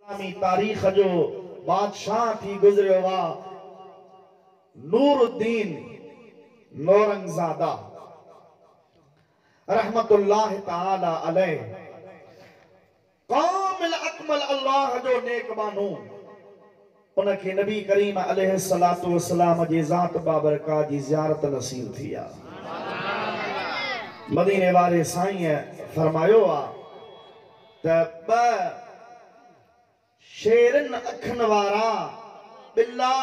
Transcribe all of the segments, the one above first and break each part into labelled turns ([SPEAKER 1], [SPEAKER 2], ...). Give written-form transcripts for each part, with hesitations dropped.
[SPEAKER 1] اسلامي تاريخ جو بادشاهه ٿي گذريو آ نورالدين نورنگزاده رحمة الله تعالي عليه ڪامل اڪمل الله جو نيڪ ٻانهو ان کي نبي ڪريم عليه الصلوة والسلام جي ذات بابرڪات جي زيارت نصيب ٿي آ. مديني واري سائينء فرمايو آ ته ٻه شيرين اکين وارا ٻلا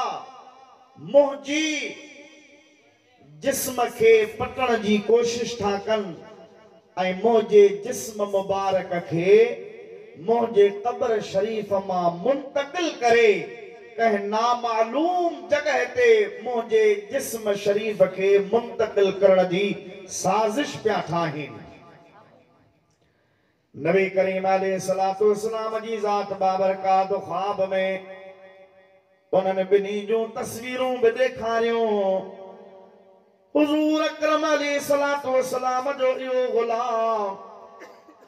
[SPEAKER 1] منهنجي جسم کي پٽڻ جي ڪوشش ٿا ڪن ۽ منهنجي جسم مبارڪ کي منهنجي قبر شريف مان منتقل ڪري ڪنهن نامعلوم جڳهه تي منهنجي جسم شريف کي منتقل ڪرڻ جي سازش پيا ٺاهين. نبي ڪريم عليه الصلوة والسلام جي ذات بابرڪات خواب ۾ انهن ٻنهي جون تصويرون به ڏيکاريون. حضور اڪرم عليه الصلوة والسلام جو اهو غلام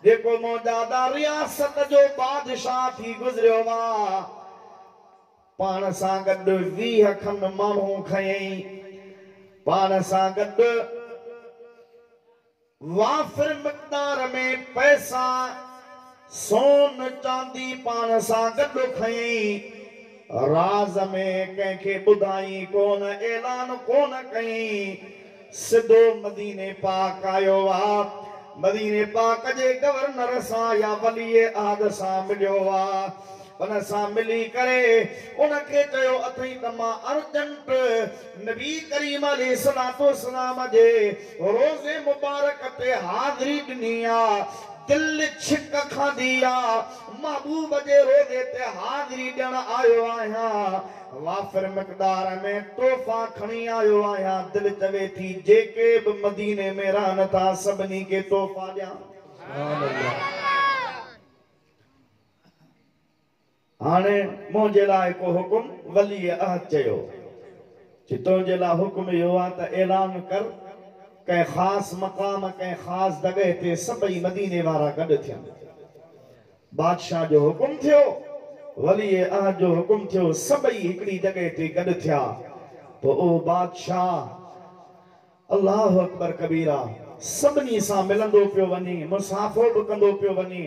[SPEAKER 1] جيڪو موجاده رياست جو بادشاهه ٿي گذريو آ، پاڻ سان گڏ 20 کن ماڻهو کنيائين، پاڻ سان گڏ. وافر مقدار ۾ پئسا، سون چاندي پاڻ سان گڏ کنيائين. راز ۾ ڪنهن کي ٻڌائين ڪونه، اعلان ڪونه ڪيائين. سڌو مديني پاڪ آيو آ. مديني پاڪ جي گورنر سان يا ولي عهد سان مليو آ. ان سان ملي ڪري ان کي چيو اٿئي ته مان ارجنٽ نبي ڪريم عليه الصلوة والسلام جي روضي مبارڪ تي حاضري ڏني آ، دل ڇڪ کاڌي آ، محبوب جي روضي تي حاضري ڏيڻ آيو آهيان، وافر مقدار ۾ تحفا کڻي آيو آهيان، دل چوي ٿي جيڪي به مديني ۾ رهن ٿا سڀني کي تحفا ڏيان. هاڻي منهنجي لاء ڪو حڪم؟ ولي عهد چيو، چي تنهنجي لاء حڪم اهو آ ته اعلان ڪر، ڪنهن خاص مقام، ڪنهن خاص جڳهه تي سڀئي مديني وارا گڏ ٿين. بادشاهه جو حڪم ٿيو، ولي عهد جو حڪم ٿيو، سڀئي هڪڙي جڳهه تي گڏ ٿيا. پوء اهو بادشاهه الله اڪبر ڪبيرا سڀني سان ملندو پيو وڃي، مصافحو به ڪندو پيو وڃي،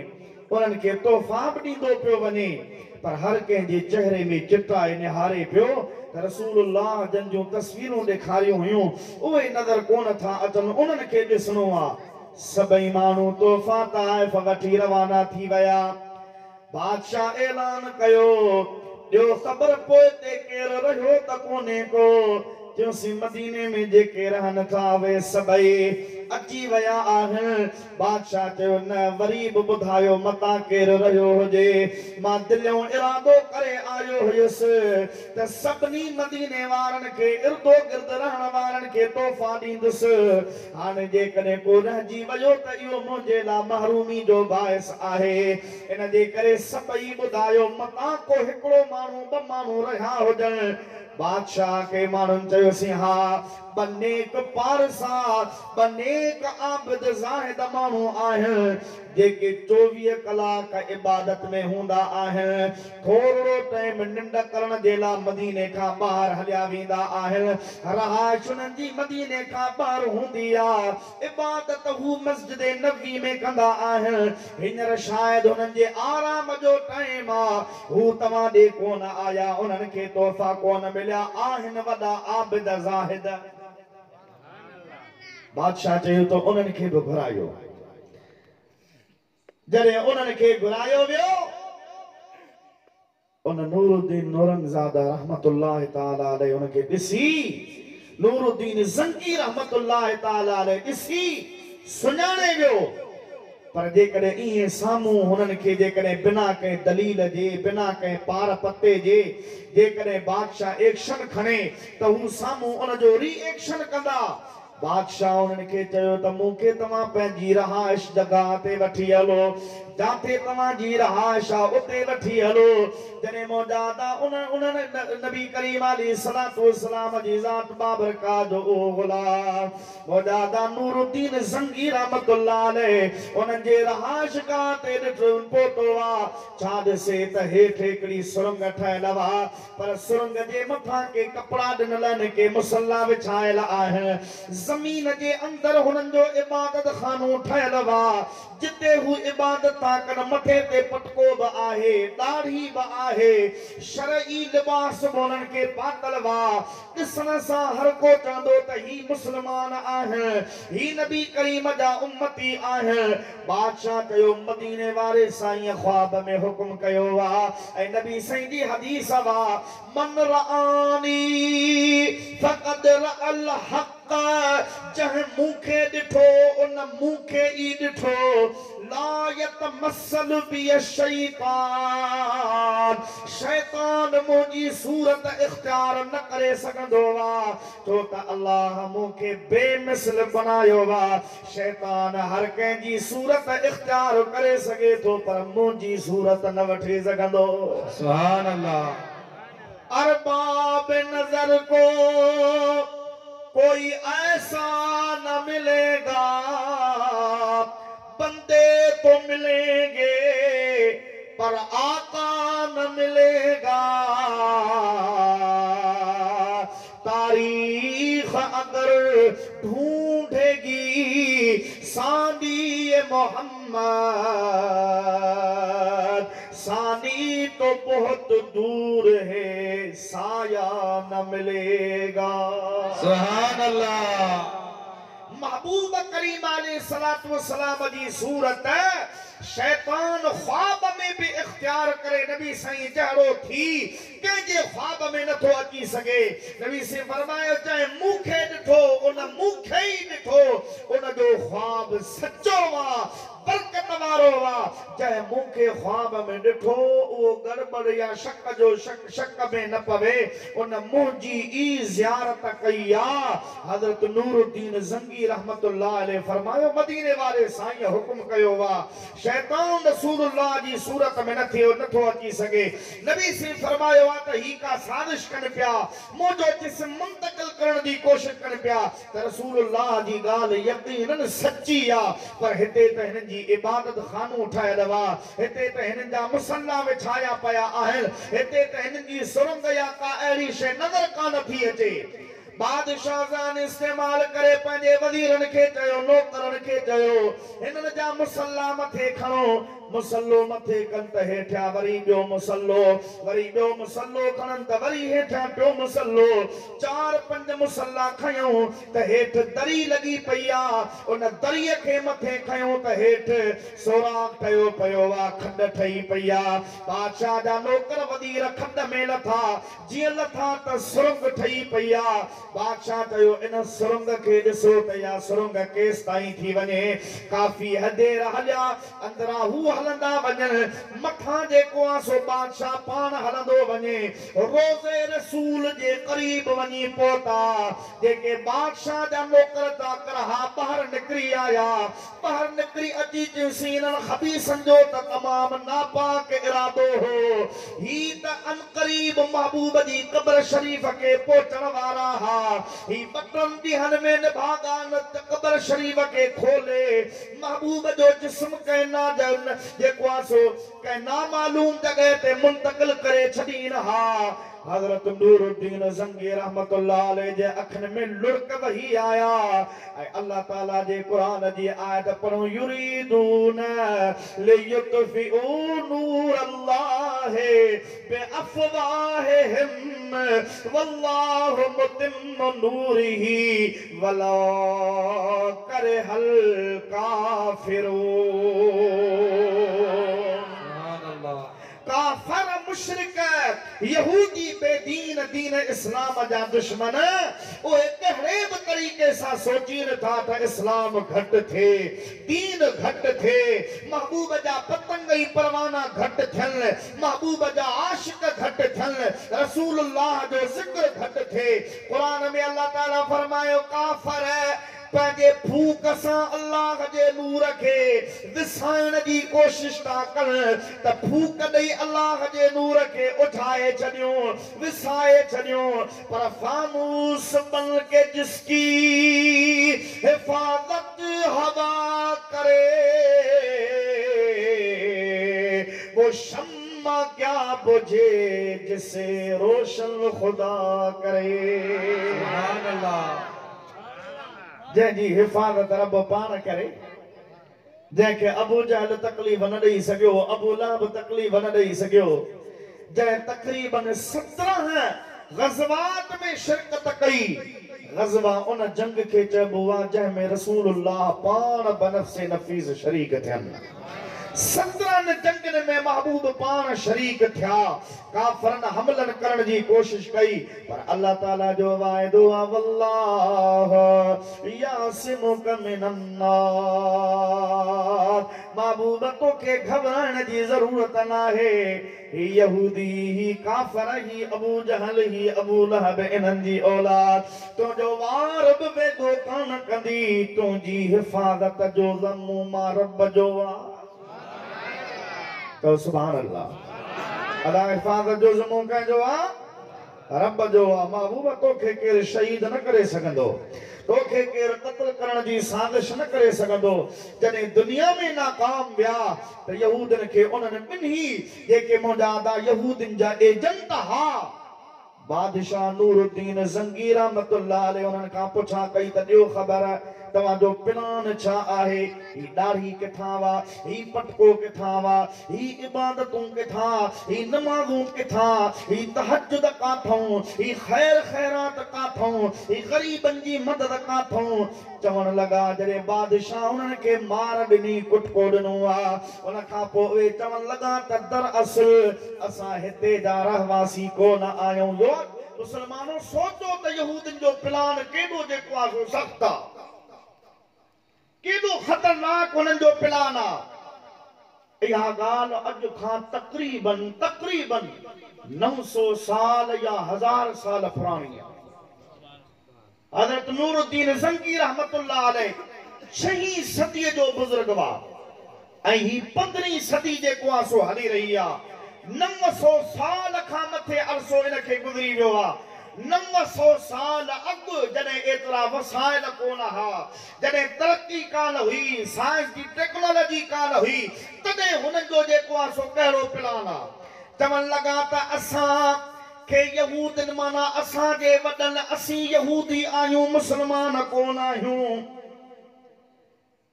[SPEAKER 1] انهن کي تحفا به ڏيندو پيو وڃي، پر هر ڪنهن جي چهري ۾ چٽائي نهاري پيو ته رسول الله جن جون تصويرون ڏيکاريون هيون، اهي نظر ڪونه ٿا اچن، انهن کي ڏسڻو آ. سڀئي ماڻهو تحفا تحائف وٺي روانا ٿي ويا. بادشاهه اعلان ڪيو، ڏيو خبر پوئتي ڪير رهيو ته ڪونهي ڪو. چيوسين مديني ۾ جيڪي رهن ٿا اهي سڀئي اچي ويا آهن. بادشاهه چيو، نه وري به ٻڌايو متان ڪير رهيو هجي. مان دليون ارادو ڪري آيو هيس ته سڀني مديني وارن کي اردوگرد رهڻ وارن کي تحفا ڏيندس. هاڻي جيڪڏهن ڪو رهجي ويو ته اهو منهنجي لاء محرومي جو باعث آهي. ان جي ڪري سڀئي ٻڌايو متان ڪو هڪڙو ماڻهو ٻه ماڻهو رهيا هجن. بادشاهه کي ماڻهن چيوسين ها ٻه نيڪ پارسا، ٻه نيڪ عابد زاهد ماڻهو آهن، جيڪي 24 ڪلاڪ عبادت ۾ هوندا آهن، ٿورڙو ٽائيم ننڊ ڪرڻ جي لاء مديني کان ٻاهر هليا ويندا آهن، رهائش انهن جي مديني کان ٻاهر هوندي آ، عبادت هو مسجد نبوي ۾ ڪندا آهن، هينئر شايد هنن جي آرام جو ٽائيم آ، هو توهان ڏي ڪونه آيا، انهن کي تحفا ڪونه مليا، آهن وڏا عابد زاهد. بادشاهه چيو ته انهن کي به گهرايو. جڏهن انهن کي گهرايو ويو، ان نورالدين نورنگزاده رحمة الله تعالٰي عليه ان کي ڏسي، نورالدين زنگي رحمة الله تعالٰي عليه ڏسي سڃاڻي ويو، پر جيڪڏهن ائين سامهون هنن کي جيڪڏهن بنا ڪنهن دليل جي، بنا ڪنهن پار پتي جي جيڪڏهن بادشاهه ايڪشن کڻي ته هو سامهون ان جو ري ايڪشن ڪندا. بادشاهه انهن کي چيو ته مون کي توهان پنهنجي رهائش جڳهه تي وٺي هلو، جاتي توهان جي رهائش آ اتي وٺي هلو. جڏهن منهنجا ادا انهن نبي ڪريم عليه الصلوة والسلام جي ذات بابرڪات جو اهو غلام منهنجا ادا نورالدين زنگي رحمة الله عليه انهن جي رهائش گاهه تي ڏٺو پهتو آ، ڇا ڏسي ته هيٺ هڪڙي سرنگ ٺهيل هئا، پر سرنگ جي مٿان ڪي ڪپڙا ڏنل آهن، ڪي مصلا وڇايل آهن. زمين جي اندر هنن جو عبادت خانو ٺهيل هئا، جتي هو عبادت ٿا ڪن. مٿي تي پٽڪو به آهي، ڏاڙهي به آهي، شرعي لباس به هنن کي پاتل هئا. ڏسڻ سان هر ڪو چوندو ته هي مسلمان آهن، هي نبي ڪريم جا امتي آهن. بادشاهه چيو، مديني واري سائينء خواب ۾ حڪم ڪيو آ ۽ نبي سائين جي حديث آ، من رآني فقد رآ الحق، جنهن مون کي ڏٺو ان مون کي ئي ڏٺو، لا يتمثل بي الشيطان، شيطان منهنجي صورت اختيار نه ڪري سگهندو آ، ڇو ته الله مون کي بي مثل بڻايو آ. شيطان هر ڪنهن جي صورت اختيار ڪري سگهي ٿو پر منهنجي صورت نه وٺي سگهندو.
[SPEAKER 2] سبحان الله.
[SPEAKER 1] ارباب نظر ڪو ڪوئي ايسا نه ملي گا بندي تو ملين گي پر آقا نه ملي گا تاريخ اگر ڍونڍيگي ثاني محمد ثاني تو بهت دور هي سايه نه ملي گا.
[SPEAKER 2] سبحان الله.
[SPEAKER 1] محبوب ڪريم عليه الصلوة والسلام جي صورت شيطان خواب ۾ به اختيار ڪري نبي سائين جهڙو ٿي ڪنهن جي خواب ۾ نه ٿو اچي سگهي. نبي سائين فرمايو جنهن مون کي ڏٺو ان مون کي ئي ڏٺو، ان جو خواب سچو آ، برڪت وارو آ، جنهن مون کي خواب ۾ ڏٺو اهو گڙٻڙ يا شڪ جو شڪ ۾ نه پوي، ان منهنجي ئي زيارت ڪئي آ. حضرت نور الدين زنگي رحمة الله عليه فرمايو مديني واري سائينء حڪم ڪيو آ، شيطان رسول الله جي صورت ۾ نه ٿيو نه ٿو اچي سگهي. نبي سائين فرمايو آ ته هي ڪا سازش ڪن پيا، منهنجو جسم منتقل ڪرڻ جي ڪوشش ڪن پيا ته رسول الله جي ڳالهه يقيناً سچي آ، پر هتي ته هنن جي عبادت خانو ٺهيل هئا، هتي ته هنن جا مصلا وڇايا پيا آهن، هتي ته هنن جي سرنگ يا ڪا اهڙي شيء نظر ڪانه ٿي اچي. بادشاهه ذهن استعمال ڪري پنهنجي وزيرن کي چيو، نوڪرن کي چيو، هنن جا مصلا مٿي کڻو. مصلو مٿي ڪن ته هيٺيان وري ٻيو مصلو، وري ٻيو مصلو کڻن ته وري هيٺيان ٽيون مصلو. چار پنج مصلا کنيائون ته هيٺ دري لڳي پئي آ، ان دريء کي مٿي کنيو ته هيٺ سوراخ ٺهيو پيو آ، کڏ ٺهي پئي آ. بادشاهه جا نوڪر وزير کڏ ۾ لٿا. جيئن لٿا ته سرنگ ٺهي پئي آ. بادشاهه چيو، ان سرنگ کي ڏسو ته اها سرنگ ڪيستائين ٿي وڃي. ڪافي دير هليا، اندران هو هلندا وڃن، مٿان جيڪو آ سو بادشاهه پاڻ هلندو وڃي. روضي رسول جي قريب وڃي پهتا. جيڪي بادشاهه جا نوڪر چاڪر ها ٻاهر نڪري آيا. ٻاهر نڪري اچي چيوسين، انهن خبيثن جو ته تمام ناپاڪ ارادو هو. هي ته عنقريب محبوب جي قبر شريف کي پهچڻ وارا ها. هي ٻه ٽن ڏينهن ۾ نڀاڳا نه ته قبر شريف کي کولي محبوب جو جسم ڪنهن جيڪو آ سو ڪنهن نامعلوم جڳهه تي منتقل ڪري ڇڏين ها. حضرت نور الدين زنگي رحمة الله عليه جي اکين ۾ لڙڪ وهي آيا ۽ الله تعالي جي قرآن جي آيت پڙهون يريدون ليطفئوا نور الله بافواههم والله متم نوره ولو ڪره الڪافرون.
[SPEAKER 2] سبحان الله.
[SPEAKER 1] ڪافر مشرڪ يهودي بي دين دين اسلام جا دشمن اهي ڪهڙي به طريقي سان سوچين ٿا ته اسلام گهٽ ٿئي دين گهٽ ٿئي محبوب جا پتنگ ۽ پروانا گهٽ ٿين محبوب جا عاشق گهٽ ٿين رسول الله جو ذڪر گهٽ ٿئي قرآن ۾ الله تعالي فرمايو ڪافر पंहिंजे फूक सां अल्लाह जे नूर खे विसाइण जी कोशिश था कनि त फूक ॾेई अल्लाह जे नूर खे उठाए छॾियूं, विसाए छॾियूं। पर फानूस बन के जिसकी हिफाज़त हवा करे, वो शम्मा क्या बुझे जिसे रोशन खुदा करे।
[SPEAKER 2] सुभान अल्लाह।
[SPEAKER 1] जंहिंजी हिफाज़त रब पाण करे, जंहिंखे अबू जहल तकलीफ़ न ॾेई सघियो, अबू लहब तकलीफ़ न ॾेई सघियो, जंहिं तक़रीबन 17 ग़ज़वात में शिरकत कई। ग़ज़वा उन जंग खे चइबो आहे जंहिंमें रसूलुल्लाह पाण बनफ़्स नफ़ीस शरीक थियनि। 17 जंगनि में महबूब पाण शरीक थिया। काफ़रनि हमलनि करण जी कोशिश कई, पर अल्लाह ताला जो वाइदो आहे, वल्लाह यासिमुक मिनन्नार। महबूब तोखे घबराइण जी ज़रूरत नाहे। ही यहूदी, ही काफ़र, ही अबू जहल, ही अबू लहब, इन्हनि जी औलाद तुंहिंजो वार बि वेगो कोन कंदी। तुंहिंजी हिफाज़त जो ज़म्मो मां रब जो आहे। तो सुभान अल्लाह। अल्लाह हिफाज़त जो ज़िमो कंहिंजो आहे? रब जो आहे। महबूब तोखे केरु शहीद न करे सघंदो, तोखे केरु क़त्ल करण जी साज़िश न करे सघंदो। जॾहिं दुनिया में नाकाम विया त यहूदनि खे उन्हनि ॿिन्ही जेके मुंहिंजा अदा यहूदिन जा एजेंट हा, बादशाह नूरुद्दीन ज़ंगी रहमतुल्लाह अलैह उन्हनि खां पुछा कई त ॾियो ख़बर तव्हांजो प्लान छा आहे? ही ॾाढ़ी किथां वा, ही पटको किथां वा, ही इबादतूं किथां, ही नमाज़ूं किथां, ही तहज्जुद काथूं, ही ख़ैर ख़ैरात काथूं, ही ग़रीबनि जी मदद काथूं? चवण लॻा जॾहिं बादशाह उन्हनि खे मार ॾिनी, कुटको ॾिनो आहे, उन खां पोइ उहे चवण लॻा त दरअसल असां हिते जा रहवासी कोन आहियूं। मुसलमानो सोचो त यहूदिन जो प्लान केॾो जेको आहे सो सख़्तु आहे, केॾो ख़तरनाक हुननि जो प्लान आहे। इहा ॻाल्हि अॼु खां तक़रीबन तक़रीबन 900 साल या 1000 साल पुराणी आहे। हज़रत नूरुद्दीन ज़ंगी रहमतुल्लाह अलैह 6वीं सदीअ जो बुज़ुर्ग हुआ ऐं ही 15वीं सदी जेको आहे सो हली रही आहे। 900 साल खां मथे अरसो इनखे गुज़री वियो आहे। 900 साल अॻु जॾहिं एतिरा वसाइल कोन हा, जॾहिं तरक़ी कान हुई, साइंस जी टेक्नोलॉजी कान हुई, तॾहिं हुननि जो जेको आहे सो कहिड़ो प्लान आहे। चवण लॻा त असांखे यहूदनि माना असांजे वॾनि, असीं यहूदी आहियूं, मुसलमान कोन आहियूं।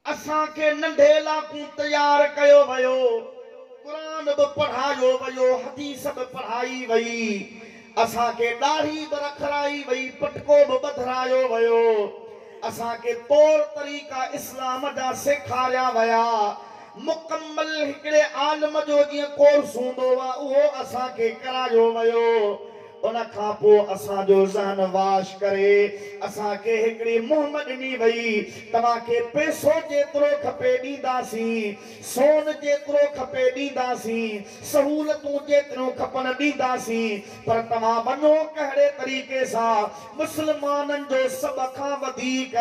[SPEAKER 1] असांखे नंढे लाकूं तयारु कयो वियो, क़ुरान बि पढ़ायो वियो, हदीस बि पढ़ाई वई, असांखे ॾाढ़ी बि रखराई वई, पटको बि ॿधरायो वियो, असांखे तौर तरीक़ा इस्लाम जा सेखारिया विया। मुकम्मल हिकिड़े आलम जो जीअं कोर्स हूंदो आहे उहो असांखे करायो वियो। उन खां पोइ असांजो ज़हन वाश करे असांखे हिकिड़ी मुहिम ॾिनी वई, तव्हांखे पैसो जेतिरो खपे ॾींदासीं, सोन जेतिरो खपे ॾींदासीं, सहूलतूं जेतिरियूं खपनि ॾींदासीं, पर तव्हां वञो कहिड़े तरीक़े सां मुसलमाननि जो सभ खां वधीक,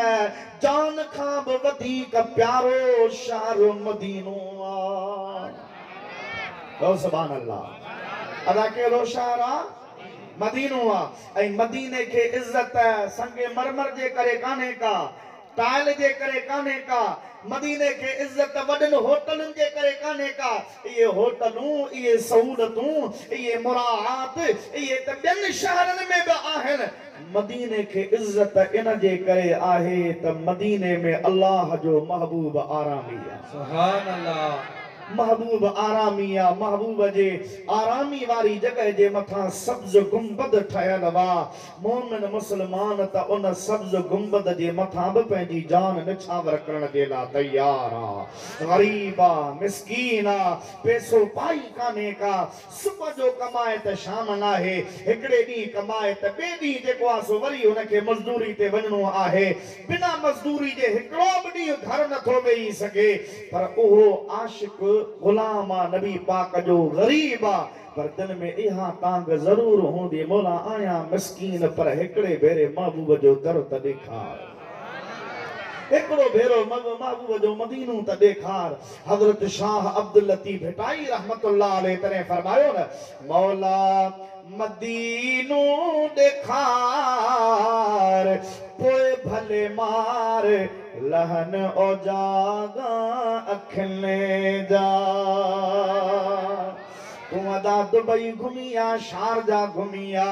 [SPEAKER 1] जान खां बि वधीक प्यारो शहर मदीनो आहे। सुभान अल्लाह। अदा कहिड़ो शहर आहे? मदीनो आहे। ऐं मदीने खे इज़त संगे मरमर जे करे कान्हे का, टाइल जे करे कान्हे का, मदीने खे इज़त वॾनि होटलुनि जे करे कान्हे का। इहे होटलूं, इहे सहूलतूं, इहे मुराआत, इहे त ॿियनि शहरनि में बि आहिनि। मदीने खे इज़त इन जे करे आहे त मदीने में अल्लाह जो महबूब आरामी आहे।
[SPEAKER 2] सुभान अल्लाह।
[SPEAKER 1] महबूब आरामी आहे। महबूब जे आरामी वारी जॻह जे मथां सब्ज़ गुंबद ठहियल हुआ। मोमिन मुसलमान त उन सब्ज़ गुंबद जे मथां बि पंहिंजी जान निछावर करण जे लाइ तयारु आहे। ग़रीब आहे, मिसकीन आहे, पैसो पाई कान्हे का, सुबुह जो कमाए त शाम नाहे, हिकिड़े ॾींहुं कमाए त ॿिए ॾींहुं जेको आहे सो वरी हुनखे मज़दूरी ते वञिणो आहे। बिना मज़दूरी जे हिकिड़ो बि ॾींहुं घर नथो वेही सघे। पर उहो आशिक़ गुलाम आ नबी पाक जो, ग़रीब आ, पर दिलि में इहा तांग ज़रूरु हूंदी, मौला आहियां मिसकीन, पर हिकिड़े भेरे महबूब जो दर त ॾेखार। हिकिड़ो भेरो महबूब जो मदीनो त ॾेखार। हज़रत शाह अब्दुल लतीफ़ भिटाई रहमतुल्लाह अलैह तॾहिं फरमायो न, मौला मदीनो ॾेखार पोइ भले मार लहन ओजागा अखियुनि जा। तूं अदा दुबई घुमी आ, शारजा घुमी आ,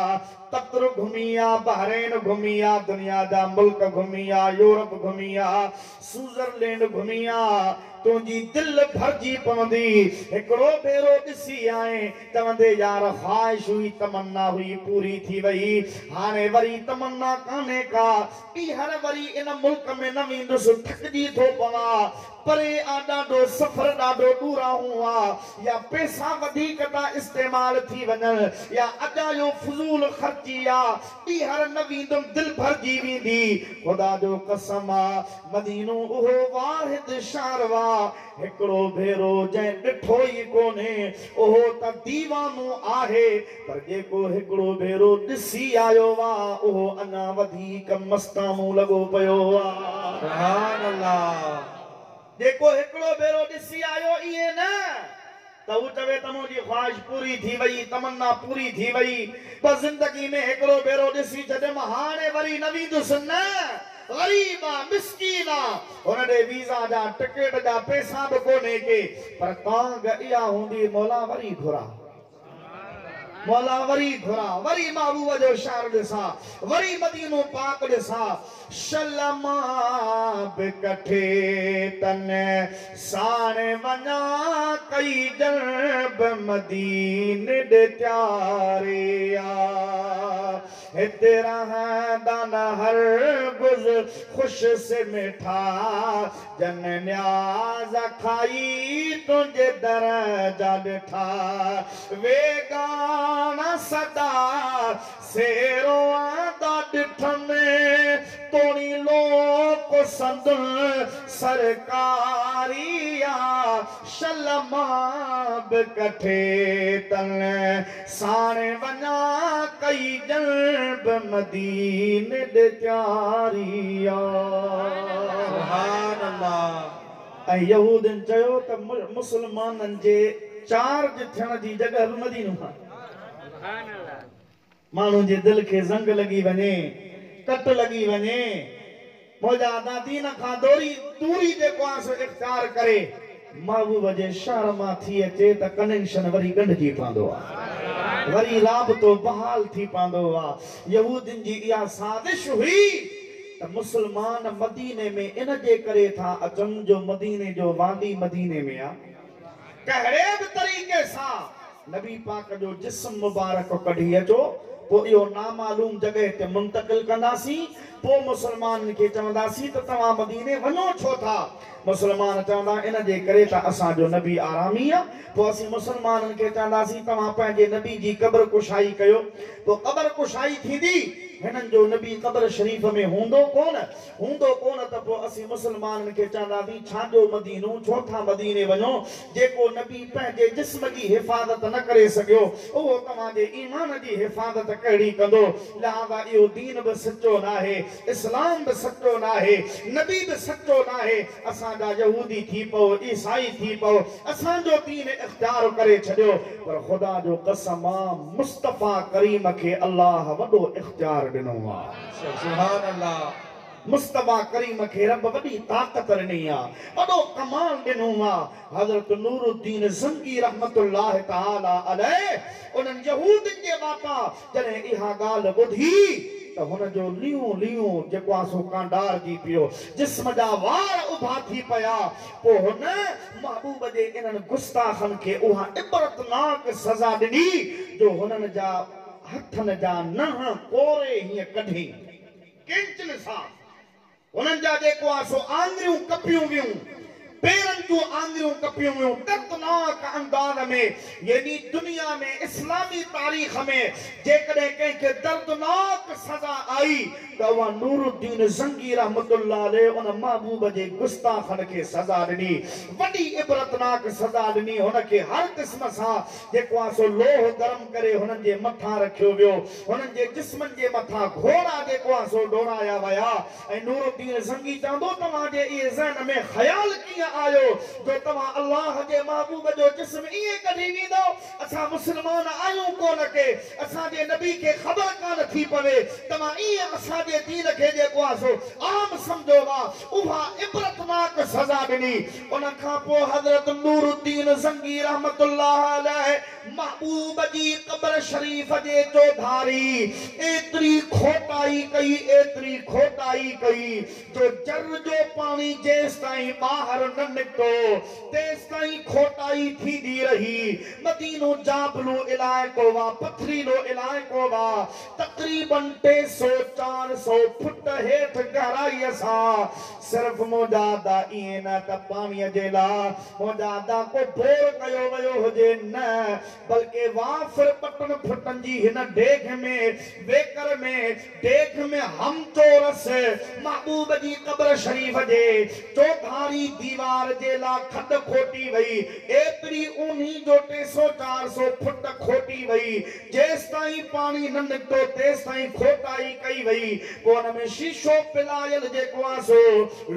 [SPEAKER 1] कतर घुमी आ, बहरेन घुमी आ, दुनिया जा मुल्क घुमी आ, यूरोप घुमी आ, स्विट्ज़रलैंड घुमी आ, तुंहिंजी दिलि भरिजी पवंदी। हिकिड़ो भेरो ॾिसी आए चवंदे यार ख़्वाहिश हुई, तमन्ना हुई, पूरी थी वई, हाणे वरी तमन्ना कान्हे का, ॿीहर वरी इन मुल्क में न वेंदुसि, थकिजी थो पवां, परे आ ॾाढो सफ़र ॾाढो ॾूराहूं आहे, या पैसा वधीक था इस्तेमाल थी वञनि, या अजायो फज़ूल ख़र्ची आहे, ॿीहर न वेंदुमि, दिलि भरिजी वेंदी। ख़ुदा जो कसम आहे, मदीनो उहो वाहिद शहर आहे, हिकिड़ो भेरो जंहिं ॾिठो ई कोन्हे उहो त दीवानो आहे, पर जेको हिकिड़ो भेरो ॾिसी आयो आहे उहो अञा वधीक मस्तानो लॻो पियो आहे।
[SPEAKER 2] सुभान अल्लाह।
[SPEAKER 1] जेको हिकिड़ो भेरो ॾिसी आयो ईअं न त हू चवे त मुंहिंजी ख़्वाहिश पूरी थी वई, तमन्ना पूरी थी वई, बसि ज़िंदगी में हिकिड़ो भेरो ॾिसी छॾियमि, हाणे वरी न वेंदुसि। न, ग़रीब आहे, मिसकीन आहे, हुन ॾे वीज़ा जा टिकेट जा पैसा बि कोन्हे के, पर तांग इहा हूंदी मौला वरी घुरा, मौला वरी घुरा, वरी महबूब जो शहर ॾिसां, वरी मदीनो पाक ॾिसां। शलमा बि कठे तन साण वञा कई जंब मदीन ॾे त्यारे आ, हिते रहंदा न हर गुज़ ख़ुशि से मिठा, जन न्याज़ खाई तुंहिंजे दर जा ॾिठा, वेगाना सदा सेरो आंदा ॾिठनि, तोणी लोक संदुल सरकारी आ, शलमा बि कठे तन साण वञा कई जंब मदीन ॾे त्यारी आ।
[SPEAKER 2] सुभान अल्लाह।
[SPEAKER 1] ऐं यहूदियुनि चयो त मुसलमाननि जे चार्ज थियण जी जॻह बि मदीनो आहे। माण्हुनि जे दिलि खे ज़ंग लॻी वञे, कट लॻी वञे, मुंहिंजा दीन खां दूरी जेको आहे सो इख़्तियार करे, महबूब जे शहर मां थी अचे त कनेक्शन वरी ॻंढिजी पवंदो आहे, वरी राबितो बहाल थी पवंदो आहे। यहूदियुनि जी इहा साज़िश हुई त मुसलमान मदीने में इन जे करे था अचनि जो मदीने जो वादी मदीने में आहे, कहिड़े बि तरीक़े सां नबी पाक जो जिस्म मुबारक कढी अचो, पोइ इहो नामालूम जॻह ते मुंतकिल कंदासीं, पोइ मुसलमाननि खे चवंदासीं त तव्हां मदीने वञो छो था। मुसलमान चवंदा इन जे करे त असांजो नबी आरामी आहे। पोइ असीं मुसलमाननि खे चवंदासीं तव्हां पंहिंजे नबी जी क़ब्र कुशाई कयो, पोइ क़ब्र कुशाई थींदी, हिननि जो नबी क़ब्र शरीफ़ में हूंदो कोन, हूंदो कोन त पोइ असीं मुसलमाननि खे चवंदासीं छाजो मदीनो, छो था मदीने वञो, जेको नबी पंहिंजे जिस्म जी हिफ़ाज़त न करे सघियो उहो तव्हांजे ईमान जी हिफ़ाज़त कहिड़ी कंदो। लिहाज़ा इहो दीन बि सचो न आहे, इस्लाम बि सचो न आहे, नबी बि सचो न आहे। असांजा यहूदी थी पओ, ईसाई थी पओ, असांजो दीन इख़्तियार करे छॾियो, पर ख़ुदा जो कसम आहे मुस्तफ़ा करीम खे अल्लाह वॾो इख़्तियार ॾिनो आहे।
[SPEAKER 2] सुभान अल्लाह।
[SPEAKER 1] मुस्तफ़ा करीम खे रब वॾी ताक़त ॾिनी आहे, वॾो कमाल ॾिनो आहे। हज़रत नूरुद्दीन ज़ंगी रहमतुल्लाह तआला अलैह उन्हनि यहूदियुनि जे वातां जॾहिं इहा ॻाल्हि ॿुधी त हुन जो लियूं लियूं जेको आहे सो कांडारजी पियो, जिस्म जा वार उभा थी पिया। पोइ हुन महबूब जे इन्हनि गुस्ताखनि खे उहा इबरतनाक सज़ा ॾिनी जो हुननि जा हथनि जा नह कोरे हीअं कढी कैंचन सां हुननि जा जेको आहे सो आङरियूं कपियूं वियूं, پيرن جون آڱريون ڪپيون ويون دردناڪ انداز ۾، يعني دنيا ۾ اسلامي تاريخ ۾ جيڪڏهن ڪنهن کي دردناڪ سزا آئي ته اها نورالدين زنگي رحمة الله عليه ان محبوب جي گستاخن کي سزا ڏني، وڏي عبرتناڪ سزا ڏني، هن کي هر قسم سان جيڪو آهي سو لوهه گرم ڪري هنن جي مٿان رکيو ويو، هنن جي جسمن جي مٿان گهوڙا جيڪو آهي سو ڊوڙايا ويا. ۽ نورالدين زنگي چوندو توهان جي اهي ذهن ۾ خيال ڪيئن آيو جو توهان الله جي محبوب جو جسم ائين ڪڍي ويندؤ؟ اسان مسلمان آهيون ڪونه ڪي اسان جي نبي کي خبر ڪانه ٿي پوي توهان ائين اسان جي دين کي جيڪو آهي سو عام سمجهو ها اها عبرتناڪ سزا ڏني ان کان پوء حضرت نورالدين زنگي رحمة الله عليه محبوب جي قبر شريف جي چوڌاري ايتري کوٽائي ڪئي، ايتري کوٽائي ڪئي جو جر جو پاڻي جيستائين ٻاهر نه نڪتو، تيستائين کوٽائي ٿيندي رهي. مدينو جابلو علائقو آ، پٿريلو علائقو آ، تقريباً ٽي سو چار سو فٽ هيٺ گهرائيء سان صرف منهنجا ادا ائين نه ته پاڻيء جي لاء منهنجا ادا ڪو بور ڪيو ويو هجي نه بلڪه وافر ٻٽن فٽن جي هن ڊيگهه ۾ ويڪر ۾ ڊيگهه ۾ هم چورس محبوب جي قبر شريف جي چوڌاري ديوار جي لا کڏ کوٽي وئي ايتري اونهي جو ٽي سو چار سو فٽ کوٽي وئي جيستائين پاڻي نه نڪتو تيستائين کوٽائي ڪئي وئي. پوء ان ۾ شيشو پلايل جيڪو آ سو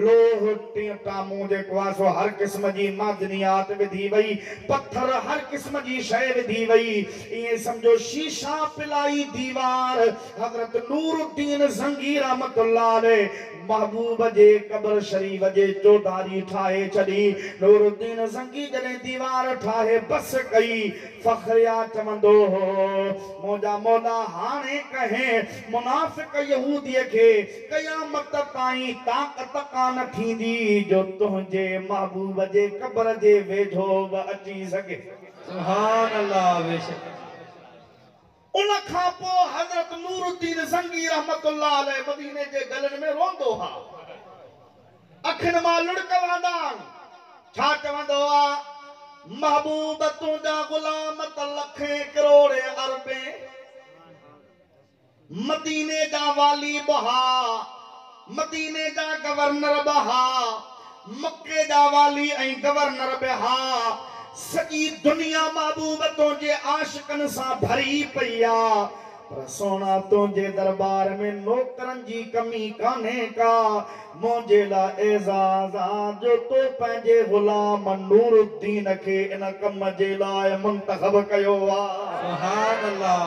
[SPEAKER 1] لوهه، ٽامون جيڪو آ سو هر قسم جي معدنيات وڌي وئي، پٿر هر قسم جي شيء وڌي وئي. ائين سمجهو شيشا پلائي ديوار حضرت نور الدين زنگي رحمة الله عليه محبوب جي قبر شريف جي چوڌاري ٺاهي ڇڏي. نور الدين زنگي جڏهن ديوار ٺاهي بس ڪئي فخريا چوندو هو، منهنجا مولا هاڻي ڪنهن منافق يهوديء کي قيامت تائين طاقت ڪانه ٿيندي جو تنهنجي محبوب جي قبر جي ويجهو به اچي سگهي.
[SPEAKER 2] سبحان الله بيشڪ.
[SPEAKER 1] ان کان پوء حضرت نورالدين زنگي رحمة الله عليه مديني جي گلين ۾ روئندو ها. اکين مان لڙڪ وهندا آهن. ڇا چوندو آ، محبوب تنهنجا غلام ته لکين ڪروڙين اربين مديني جا والي به ها، مديني جا گورنر به ها، مڪي جا والي ۽ گورنر به ها، سڄي دنيا محبوب تنهنجي عاشقن سان ڀري پئي آ. پر سهڻا تنهنجي درٻار ۾ نوڪرن جي ڪمي ڪانهي ڪا، منهنجي لاء اعزاز آ جو تو پنهنجي غلام نورالدين کي ان ڪم جي لاء منتخب ڪيو آ.
[SPEAKER 2] سبحان الله.